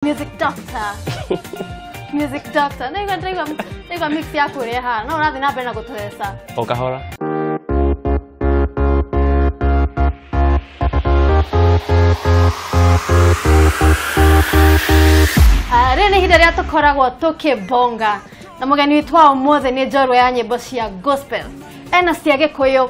Music doctor. Music doctor. Ndaigua ndaigua ndaigua mix yaku ũrĩa ĩhana. No ũrathiĩ na mbere na gũtũtheca. O kahora. Ah, rĩrĩ nĩ ihinda rĩrĩa tũkoragwo tũkĩbonga na mũgeni witũ wa ũmũthĩ nĩ njorua ya nyĩmbo cia gospel, ena cia Gĩkũyũ,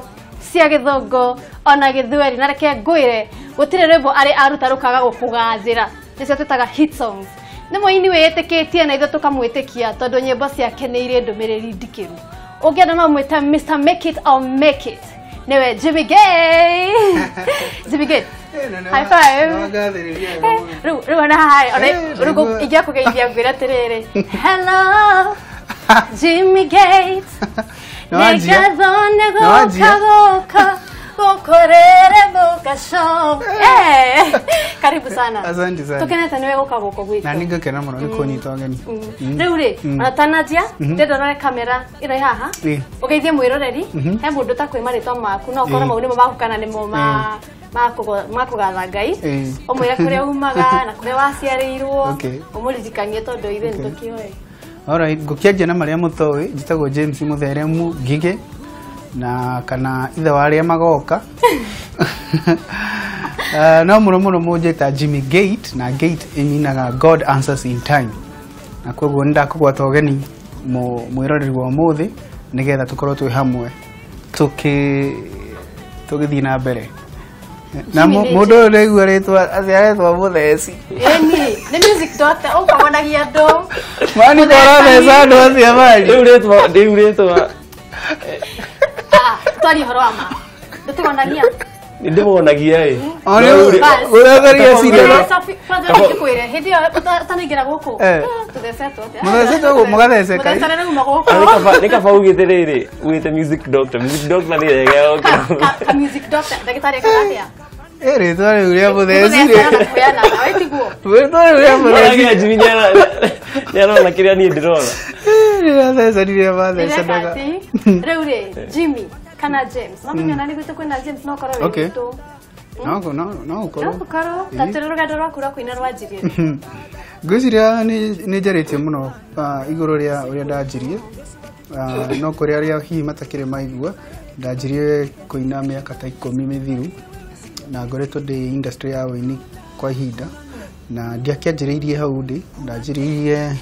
cia Gĩthũngũ ona Gĩthweri, na reke ngwĩre gũtirĩ rwĩmbo arĩ aruta rũkaga gũkũgathĩra, nĩcio twĩtaga hit songs. Nĩ mũini wĩĩtĩkĩtie na ithuĩ tũkamwĩtĩkia tondũ nyĩmbo ciake nĩ irĩ ndũmĩrĩri ndikĩru. Ũngĩenda no mwĩte Mr Make It or Make It, nĩwe Jimmy Gay. Jimmy Gay, high five. Rĩu rĩu ona haha ona rĩu ingĩakũgeithia ngwĩre atĩrĩrĩ, "Hello Jimmy Gates." Nĩwanjia. Nĩngatho nĩ Nĩwanjia. gũka gũka gũkũrĩre mũka show. Eh, karibu sana. Asante sana. Tũkenete nĩwe gũka gũkũ gwitũ. Na nĩ ngakena mũno nĩ kũnyita ũgeni. Rĩu rĩ, ona tananjia ndĩrenda ũrore kamera ĩno ĩ haha, ũgeithie mwĩroreri. He mũndũ ũtakwĩ marĩtwa maku, no ũkorwo mau nĩmo maku kana nĩmo ma ma kũgatha Ngai. Ũmwĩre kũrĩa umaga na kũrĩa waciarĩirwo. Ũmũririkanie tondũ ithuĩ nĩ tũkĩũĩ. Alright, ngũkĩanjia na marĩa mũtoĩ, njĩtagwo James Mũtheremu Ngigĩ na kana ithe wa arĩa magoka. No mũno mũno mũnjĩta Jimmy Gate, na Gate ĩnyinaga God answers in time. Na koguo nĩ ndakũgwata ũgeni mwĩroreri wa ũmũthĩ nĩgetha tũkorwo twĩ hamwe tũgĩthiĩ na mbere. Na Jimmy nĩ mũndũ ũyũ ndaigua rĩtwa atĩ aretwa mũtheci. Ĩni nĩ music doctor ũkogonagia andũ. Mani koratheca andũ acio mari. Rĩu rĩtwa, rĩu rĩtwa. Ah, twarie ũhoro wa ma, ndũtũgonagia. Nĩ ndĩmonagia ĩ. Bas. Ũratheria cindano. Kwanza ngĩkwĩre hĩndĩ ĩyo ũtanaingĩra gũkũ, tũthecetwo atĩa? Mũthecetwo gũ- mũgatheceka. Mũthecane rĩu uma gũkũ. Nĩ kaba ugĩte rĩrĩ, ugĩte music doctor. Music doctor nĩ rege. Ka music doctor, ndagĩtarĩ ekaga atĩa? Ĩ rĩtwa rĩu rĩa mũtheci Gũthecana rĩ. na kũheana ndawa ĩtiguo. Rĩtwa rĩu rĩa mũtheci. Aragia Jimmy nĩarona kĩrĩa niĩ ndĩrona. Rĩrathecani rĩrĩa Rĩreka mathecanaga. atĩ rĩu rĩ, Jimmy kana James, no menya ona nĩ gwitũ kwĩna James, no ũkorwo wĩ gwitũ. No no no No ũkorwo. ũkorwo ta tũrĩ rũgendo rwaku rwa kũina rwanjirie. Ngwĩciria nĩ njarĩtie mũno igũrũ rĩa ũrĩa ndanjirie. No kũrĩ arĩa hihi matakĩrĩ maigua, ndanjirie kũina mĩaka ta 10 mĩthiru na ngoretwo ndĩ industry ya ũini kwa ihinda, na ndiakĩanjĩrĩirie hau ndĩ, ndanjĩrĩirie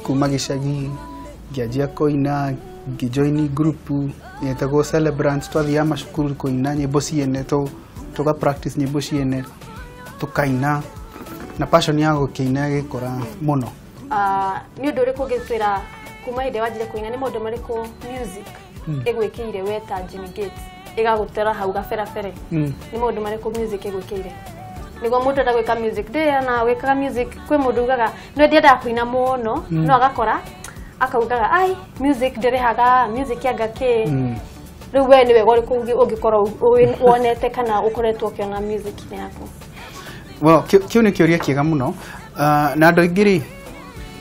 kuma gĩcagi ngĩanjia kũina, ngĩjoin group yetagwo Celebrants, twathiaga macukuru kũina nyĩmbo ciene, tũga practice nyĩmbo ciene tũkaina, na passion ya gũkĩina ĩgĩkũra mũno. Ah, nĩ ũndũ ũrĩkũ ũngĩtwĩra kuma hĩndĩ wanjire kũina, nĩ maũndũ marĩkũ music ĩgwĩkĩire we ta Jimmy Gates ĩgagũtera hau gaberabere? Nĩ maũndũ marĩkũ music ĩgwĩkĩire nĩguo mũndũ enda gwĩka music ndĩ na wĩkaga music? Kwĩ mũndũ ugaga no ndiendaga kũina mũno, no agakora akaugaga ai music ndĩrĩhaga, music yanga kĩ. Rĩu we nĩ wega ũrĩkũ ũngĩkorwo wonete kana ũkoretwo ũkĩona music-inĩ yaku? Well, kĩu nĩ kĩũria kĩega mũno. Na andũ aingĩ rĩ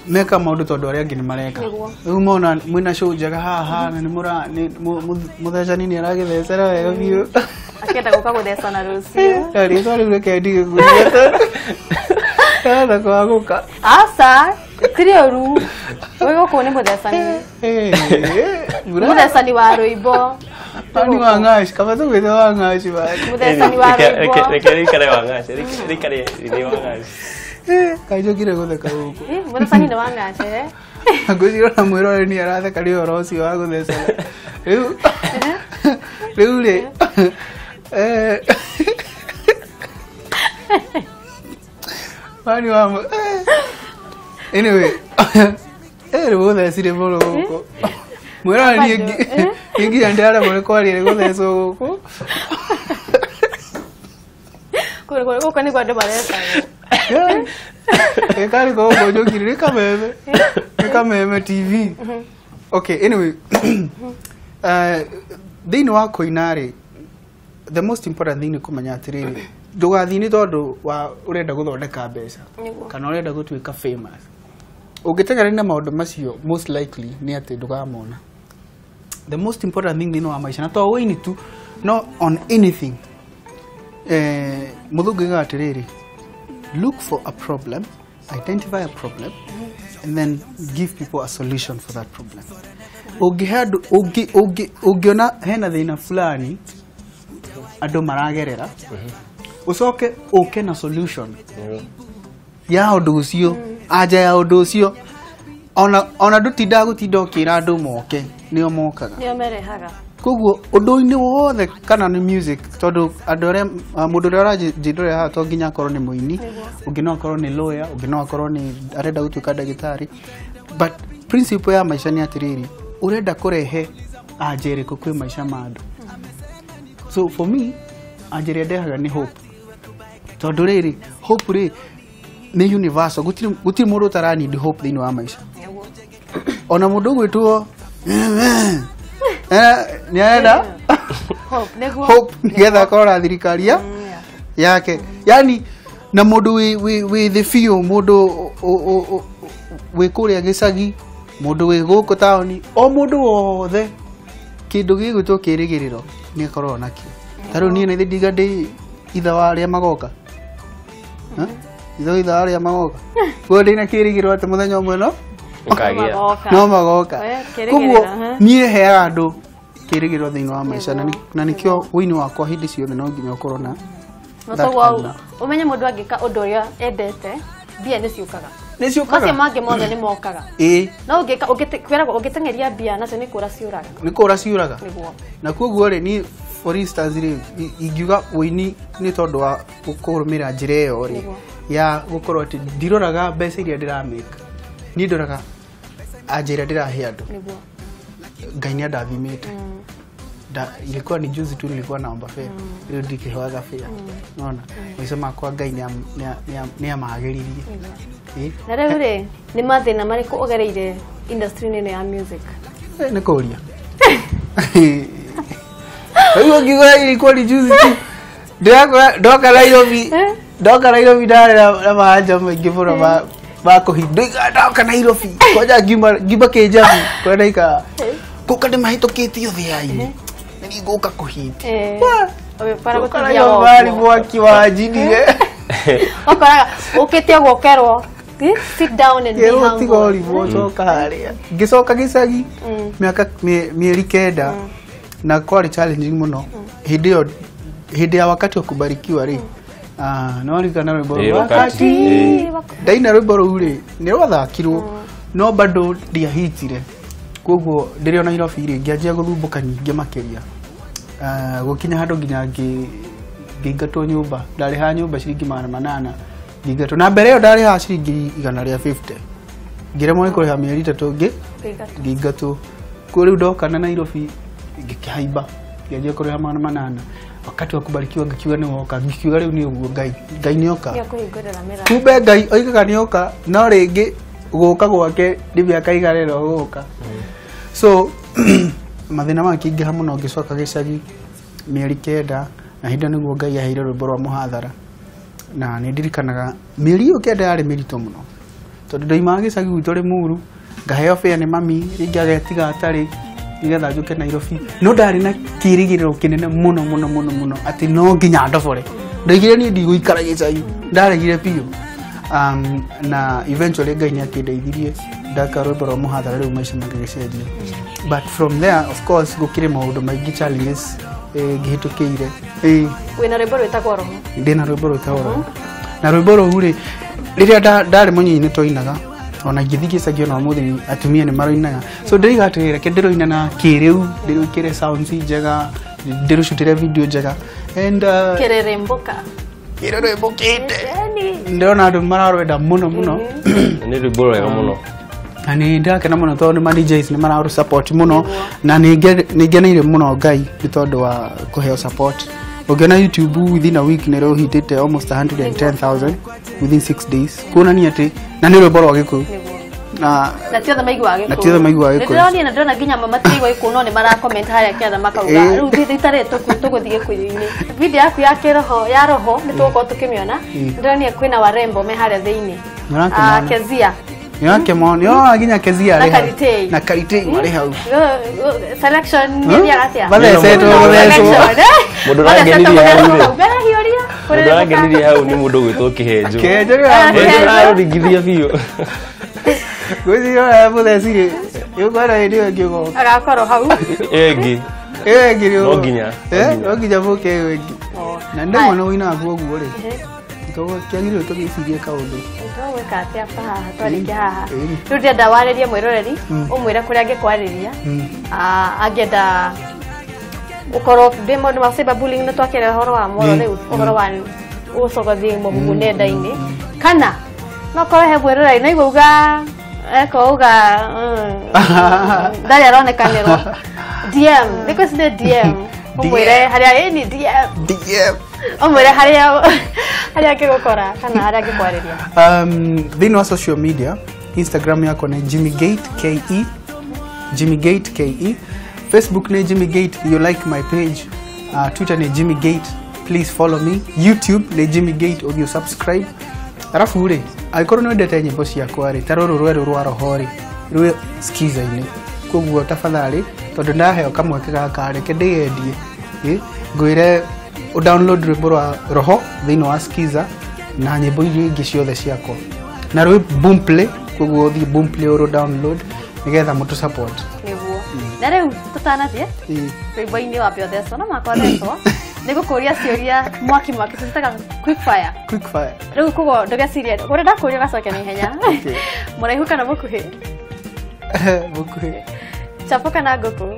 meka maũndũ tondũ arĩa angĩ nĩ mareka. Rĩu mona mwĩna show njega haha na nĩ mũra mũthecani nĩ aragĩthecera wega biũ. Akĩenda gũka gũthecana rũciũ. Na rĩtwa rĩu reke ndige kũria tondũ kwaga gũka. Aca, tiri ũru, wĩ gũkũ nĩ mũthecani. Mũthecani wa rwĩmbo. Mani wa ngaci, kaba tũgwĩte wa ngaci bani. Mũthecani wa rwĩmbo. Reke rĩikare wa ngaci, rĩikare rĩ wa ngaci. Kainjũkire gũtheka gũkũ. Mũthecani nĩ wa ngaci. Ngwĩciria ona mwĩroreri nĩ aratheka nĩ ũhoro ũcio wa gũthecana. Rĩu rĩu rĩ mani wa anyway rĩu gũthecire mũno gũkũ. Mwĩroreri niĩ nginya ndĩraremwo nĩ kwaria nĩ gũthecwo gũkũ. Gũkũ nĩguo andũ marecagwo. Ĩkarĩ gũkũ njũkire nĩ kameme. Nĩ kameme TV. Okay, anyway, thĩinĩ wa kũina rĩ, the most important thing nĩ kũmenya atĩrĩrĩ, ndũgathiĩ nĩ tondũ wa ũrenda gũthondeka mbeca kana ũrenda gũtuĩka famous. Ũngĩteng'erania na maũndũ macio, most likely nĩ atĩ ndũkamona. The most important thing thĩinĩ wa maica, na to ũini tu, no on anything, mũthũngũ augaga atĩrĩrĩ, "Look for a problem Identify a problem and then give people a solution for that problem. Ũngĩhe andũ, ũngĩona hena thĩna fulani andũ maragerera, ũcoke ũke na solution ya ũndũ ũcio, anja ya ũndũ ũcio, ona ndũtindaga gũtinda ũkĩra andũ moke, nĩo mokaga. Nĩo merehaga. Koguo ũndũ-inĩ wothe kana nĩ music, tondũ andũ arĩa mũndũ ũrĩa ũranjĩndũrĩra haha to nginya akorwo nĩ mũini, ũngĩ no akorwo nĩ lawyer, ũngĩ no akorwo nĩ arenda gũtuĩka ndagĩtarĩ, but principle ya maica nĩ atĩrĩrĩ, ũrenda kũrehe anja ĩrĩkũ kwĩ maica ma andũ. So for me, anja ĩrĩa ndehaga nĩ hope, tondũ rĩrĩ hope rĩ nĩ universal, gũtirĩ mũndũ ũtara need hope thĩinĩ wa maica. Ona mũndũ ũgwĩtwo nĩ arenda hope nĩgetha akorwo na thirikari yake, yani na mũndũ wĩ thĩ biũ, mũndũ wĩ kũrĩa gĩcagi, mũndũ wĩ gũkũ taũni, o mũndũ wothe kĩndũ gĩgwĩtwo kĩrĩgĩrĩro nĩ akoragwo nakĩo. Ta rĩu niĩ nĩ ndiga ndĩ itha wa arĩa magoka, itha wa arĩa magoka, koguo ndĩna kĩrĩgĩrĩro atĩ mũthenya ũmwe no magoka. Koguo niĩ heaga andũ kĩrĩgĩrĩro thĩinĩ wa maica, na nĩkĩo ũini wakwa hĩndĩ ciothe no nginya ũkorwo na toguo ũmenye mũndũ angĩka ũndũ ũrĩa endete, mbia nĩ ciũkaga. Nĩ ciũkaga. Macio mangĩ mothe nĩ mokaga. Ĩĩ. No ũngĩka kwĩragwo ũngĩteng'eria mbia nacio nĩ kũra ciũraga. Nĩ kũra ciũraga. Nĩguo. Na koguo rĩ niĩ for instance rĩ ingiuga ũini nĩ tondũ wa kũrũmĩrĩra njĩra ĩyo rĩ ya gũkorwo atĩ ndiroraga mbeca iria ndĩramake, niĩ ndoraga anja ĩrĩa ndĩrahe andũ. Nĩguo. Ngai nĩ andathimĩte. Ilikuwa ni juzi tu nilikuwa naomba fare, rĩu ndikĩhoyaga fare. Unaona maica makwa Ngai nĩ amagĩririe. Na rĩu rĩ nĩ mathĩna marĩkũ ũgereire industry-inĩ ĩno ya music? Nĩ kũria rĩu ũngiuga ilikuwa ni juzi tu ndĩrakora ndoka Nairobi, ndoka Nairobi ndarĩ na mahanja maingĩ mũno ma kũhinda. Ndoka Nairobi kwanja ngiuma Kĩnjabi kũrĩa ndaikaraga, gũka nĩmahĩtũkĩtio thĩa-inĩ nĩ ngũka kũhinda. Ũkoraga mwaki wanjinire, ũkoraga ũkĩte ũguo ũkerwo sit down and be humble. Tiga ũribwo coka harĩa. Ngĩcoka gĩcagi mĩaka mĩeri 9 na kwarĩ challenging mũno hĩndĩ ĩyo, hĩndĩ ya wakati wa kubarikiwa rĩ, no ririkana rwĩmbo rũu wakati ndaina rwĩmbo rũu rĩ nĩ rwathakirwo no bado ndiahitire. Koguo ndĩrĩ o Nairobi rĩ ngĩanjia gũthumbũka nyingĩ makĩria, gũkinya handũ nginya ngĩingatwo nyũmba. Ndarĩhaga nyũmba ciringi 800 ngĩingatwo, na mbere ĩyo ndarĩhaga ciringi 150, ngĩremwo nĩ kũrĩha mĩeri 3 ngĩingatwo. Koguo rĩu ndoka na Nairobi ngĩkĩhaimba ngĩanjia kũrĩha 800. Wakati wa kubarikiwa ngĩkiuga nĩ woka, ngĩkiuga rĩu nĩ ũguo Ngai nĩ oka, kumbe Ngai oigaga nĩ oka, no rĩngĩ gũka gwake nĩ mĩaka igana ĩno gũka. So mathĩna makĩingĩha mũno, ngĩcoka gĩcagi mĩeri 9, na hĩndĩ nĩguo Ngai aheire rwĩmbo rwa mũhathara. Na nĩ ndirikanaga mĩeri ĩyo 9 yarĩ mĩritũ mũno, tondũ ndoimaga gĩcagi gwitũ Rĩmuru, ngaheo fare nĩ mami, rĩngĩ agetiga atarĩ nĩgetha njũke Nairobi, no ndarĩ na kĩrĩgĩrĩro kĩnene mũno mũno mũno mũno atĩ no nginya ndobore. Ndoigire niĩ ndigũikara gĩcagi, ndaregire biũ. Na eventually Ngai nĩ akĩndeithirie ndaka rwĩmbo rwa mũhathara, rĩu maica magĩgĩcenjia. But from there of course gũkĩrĩ maũndũ maingĩ challenges ngĩhĩtũkĩire. Wĩna rwĩmbo rwĩtagwo Roho? Ndĩna rwĩmbo rwĩtagwo Roho, na rwĩmbo rũu rĩ rĩrĩa ndarĩ mũnyinyi nĩ twainaga, ona ingĩthiĩ gĩcagi ona ũmũthĩ atumia nĩ maroinaga. So ndĩroiga atĩrĩrĩ, reke ndĩroina na kĩrĩu, ndĩrwĩkĩre sounds njega, ndĩrũcutĩre video njega and kĩrĩrĩmbũka kĩrĩrĩmbũkĩte, ndĩrona andũ mararwenda mũno mũno. Nĩ rwĩmbo rwega mũno na nĩ ndĩrakena mũno tondũ ma DJs nĩ mararũ support mũno, na nĩ ngeneire mũno Ngai nĩ tondũ wa kũheo support. Ũngĩona YouTube within a week nĩ rũhitĩte almost 110,000 within 6 days, kuonania atĩ na nĩ rwĩmbo rwa Gĩkũyũ na ti othe maiguaga Gĩkũyũ, na ti othe maiguaga Gĩkũyũ. Nĩndĩronire na ndĩrona nginya amwe matiraigua Gĩkũyũ no nĩ mara comment harĩa kĩanda makauga rĩu ithuĩ itarĩ tũgũthiĩ Gĩkũyũ-inĩ. Video yaku ya kĩroho ya roho nĩ tũgũkorwo tũkĩmĩona. Ndĩronire kwĩna warembo me harĩa thĩinĩ, Kezia Nĩ mo nĩ nginya Kezia Na arĩ hau. Karitei. Na Karitei marĩ hau. Selection nĩ thiaga atĩa? Mathecetwo gũthecwo. Mũndũ ũrangenirie hau rĩ. Mbere hiũria. Mũndũ ũrangenirie hau nĩ mũndũ ũgwĩtwo Kĩhenjo. Kĩhenjo nĩ Ah, Kĩhenjo Kĩhenjo. ararũringithia biũ. Ngwĩciria ũrĩa mũthecire yũkwenda hĩndĩ ĩyo ĩngĩ ũgoka. Agakorwo hau. Ĩyo ĩngĩ. Ĩyo ĩngĩ nĩ No ũgoka. nginya, no Eh, nginya. no nginya mũke ĩyo ĩngĩ. Na ndemwa nĩ ũinaga ũguo rĩ. Koguo kĩagĩrĩirwo tũgĩcirie kaũndũ. Gwĩka atĩa pa haha twarĩkia haha? Ĩĩ. Rĩu ndĩrenda warĩrie mwĩroreri, ũmwĩre kũrĩa angĩkwarĩria. Angĩenda ũkorwo ndĩ maũndũ ma cyberbullying, nĩ twakĩra ũhoro wa moro rĩu ũhoro wa ũcogothi mũhuhu nenda-inĩ, kana no korwo he mwĩroreri no igua uga eko uga ndarĩ aronekanĩrwo, DM thikũ ici nĩ DM, ũmwĩre harĩa ĩni DM. DM. Ũmwĩre harĩa angĩgũkora kana harĩa angĩkwarĩria. Thĩinĩ wa social media, Instagram yakwa nĩ Jimmy Gate KE, Jimmy Gate KE. Facebook nĩ Jimmy Gate, you like my page. Twitter nĩ Jimmy Gate, please follow me. YouTube nĩ Jimmy Gate, ũthiĩ subscribe. Arabu rĩ, angĩkorwo nĩ wendete nyĩmbo ciakwa rĩ, ta rũrũ rwerũ rwa roho rĩ, rwĩ skiza-inĩ. Koguo tafadhali, tondũ ndaheo kamweke gaka, reke ndĩyendie. Ĩ, ngwĩre ũdownload rwĩmbo rwa roho thĩinĩ wa Skiza na nyĩmbo iria ingĩ ciothe ciakwa, na rwĩ Boomplay. Koguo ũthiĩ Boomplay ũrũ download nĩgetha mũtũ support. Nĩguo. Na rĩu tũtanathiĩ Ĩ. rwĩmbo-inĩ wambe ũthecwo no makwa thecwo, nĩ gũkũria ciũria mwaki mwaki, tũcitaga quick fire. Quick fire. Rĩu koguo ndũgecirie ũrĩa ndakũria, ũgacokia na ihenya. Okay. Mũraihu kana mũkuhĩ? Mũkuhĩ. Chapo kana ngũkũ?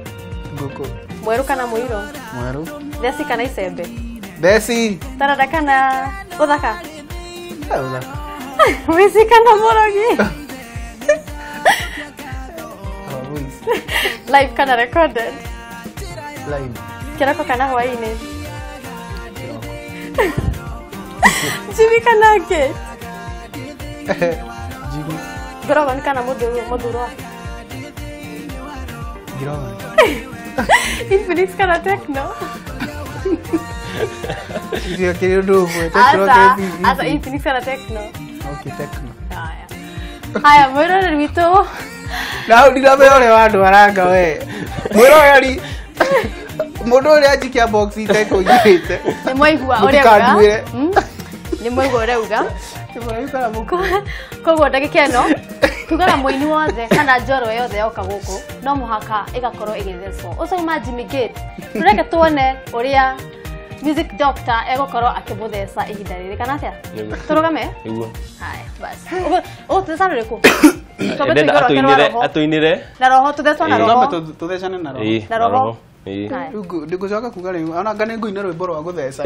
Ngũkũ. Mwerũ kana mũirũ? Mwerũ. Theci kana icembe? Theci. Taranda kana ũthaka? Eh, ũthaka. Wĩici kana mũrogi? Oh, voice. Live kana recorded? Live. Kĩroko kana hwaĩ-inĩ? Kĩroko. Jimmy kana Gate? Jimmy. Grogan kana mũthurwa? Grogan. Infinix kana Tecno? Icio kĩrĩ ũndũ ũmwe, Tecno. Aca. Ke Aca, Infinix kana Tecno. Okay, Tecno. Haya haya, mwĩroreri witũ. Na hau ndinamenya ũrĩa wandwaranga we mwĩroreri, mũndũ ũrĩa anjikia box itekũigĩte. Nĩ mwaigua ũrĩa uga. Mũtikanduĩre. Nĩ mwaigua ũrĩa uga. Kĩmũraihu kana mũkuhĩ? Koguo ndagĩka ĩno tugaga mũini wothe kana njorua yothe yoka gũkũ no mũhaka ĩgakorwo ĩgĩthecwo. Ũcio uma Jimmy Gate, tũreke tuone ũrĩa music doctor egũkorwo akĩmũtheca ihinda rĩrĩ, kana atĩa? Nĩguo. Tũrũgame. Nĩguo. Haya basi, ũguo tũtheca rũrĩkũ? Twambe Ndenda tũigue rwake rwa atũinĩre roho. Atũinĩre. Na roho, tũthecwo na Ĩĩ. roho. Twambe tũthecane na roho. Ĩĩ, Na roho. Ĩĩ. Haya. Rĩu ndĩgũcoka kuga rĩu ona anga nĩ ngũina rwĩmbo rwa gũtheca.